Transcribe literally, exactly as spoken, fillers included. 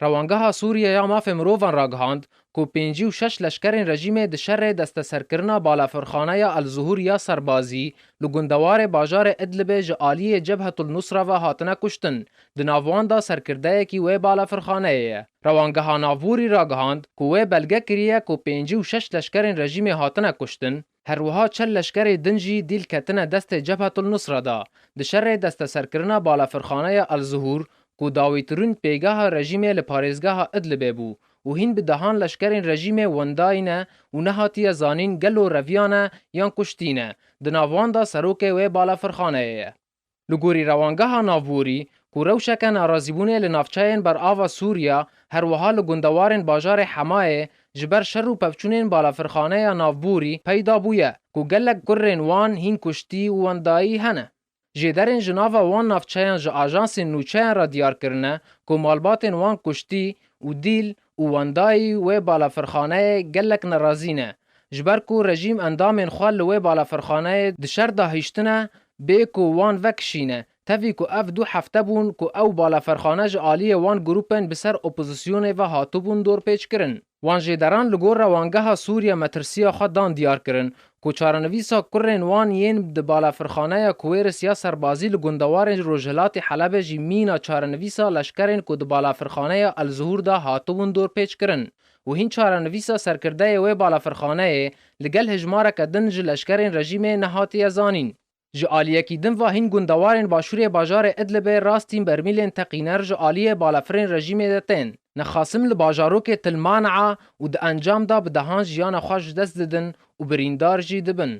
Rewangeha Sûriye ya Mafê Mirovan ragihand ku pêncî û şeş leşkerên rejîmê di şerê desteserkirina balafirxaneya El Zuhur ya serbazî li gundewarê bajarê Idlibê ji aliyê Cebhetul Nusra ve hatine kuştin, di nav wan de serkirdeyekî wê balafirxaneyê ye. Rewangeha Navbûrî ragihand ku wê belge kiriye ku pêncî û şeş leşkerên rejîmê hatine kuştin, her wiha çel leşkerê din jî dîl ketine destê Cebhetul Nusra de, di şerê desteserkirina balafirxaneya El Zuhur ku dawîtirîn pêgeha rejîmê li parêzgeha Idlibê bû û hîn bi dehan leşkerên rejîmê wendayî ne û nehatiye zanîn gelo reviya ne yan kuştî ne, di nav wan de serokê wê balafirxaneyê ye. Li gorî Rewangeha Navbûrî, ku rewşeke narazîbûnê li navçeyên berava Sûriya, her wiha li gundewarên bajarê Hemayê, ji ber şer û pevçûnên balafirxaneya Navbûrî peyda bûye, ku gelek kurên wan hîn kuştî û wendayî hene. Jêderên ji nava wan navçeyan ji ajansên nûçeyan re diyar kirine ku malbatên wan kuştî û dîl û wendayî wê balafirxaneyê gelek nerazî ne, ji ber ku rejîm endamên xwe li wê balafirxaneyê di şer de hiştine bê ku wan vekişîne, tevî ku ev du hefte bûn ku ew balafirxane ji aliyê wan grûpên bi ser opozisyonê ve hatibûn dorpêçkirin. Wan jêderan li gor Rewangeha Sûriye metirsiya xwe dan diyar kirin ku çarenivîsa kurên wan yên di balafirxaneya Kuwêris ya serbazî li gundewarên rojhilatê Helebê jî mîna çarenivîsa leşkerên ku di balafirxaneya El Zuhur de hatibûn dorpêçkirin û hîn çarenivîsa serkirdeyê wê balafirxaneyê li gel hejmareke din ji leşkerên rejîmê nehatiye zanîn. Ji aliyekî din ve hîn gundewarên başûrê bajarê Idlibê rastîn bermîlên teqîner ji aliyê balafirên rejîmê de tên. Nexasim li bajarokê Til Manaa û di encam de bi dehan jiyana xwe ji dest didin û birîndar jî dibin.